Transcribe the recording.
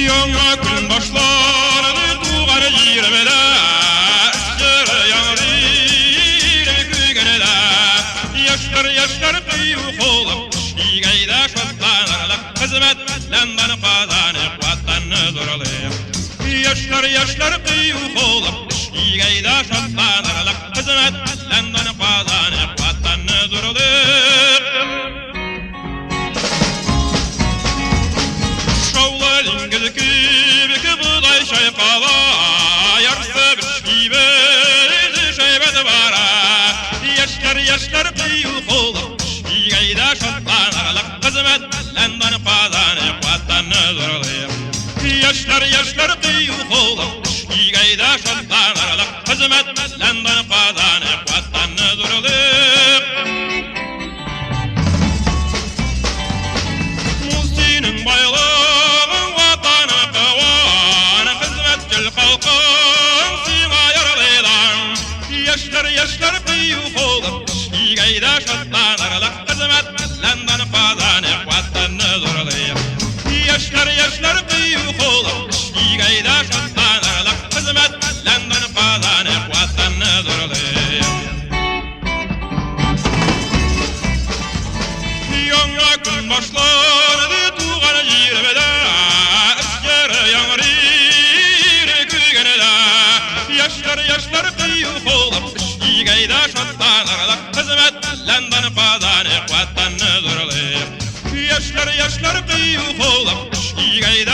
Яңа көн башланды туган җиремдә, Җыры яңгырый күгендә. Яшьләр, яшьләр кыю холык, Шигайда шатланырлык, Хезмәт белән дан казаныйк, Ватанны зурлыйк. Яшьләр, яшьләр кыю холык, Шигайда шатланырлык, Хезмәт белән дан казаныйк, Ватанны зурлыйк. Шаулы диңгез кебек бодай чайкала, Ярсып эшлибез, шәйбәт бара. Яшьләр, яшьләр кыю холык, Шигайда шатланырлык, Хезмәт белән дан казаныйк, Ватанны зурлыйк. Яшьләр, яшьләр кыю холык, Шигайда шатланырлык, Хезмәт белән дан казаныйк, Ватанны зурлыйк. Мул синең байлыгың, Ватаны куан, Хезмәтчел халкың сиңа ярлыйлар. Яшьләр, яшьләр кыю булып, Эшлик шатланырлык, Хезмәт белән дан казаныйк, Ватанны зурлыйк. Яшьләр, яшьләр кыю булып, Эшлик шатланырлык, Хезмәт белән дан казаныйк, Ватанны зурлыйк. Яңа көн башланды туган җиремдә, Җыры яңгырый күгендә. Яшьләр, яшьләр кыю булып, Эшлик шатланырлык, Хезмәт белән дан казаныйк, Ватанны зурлыйк. Яшьләр, яшьләр кыю булып, Эшлик.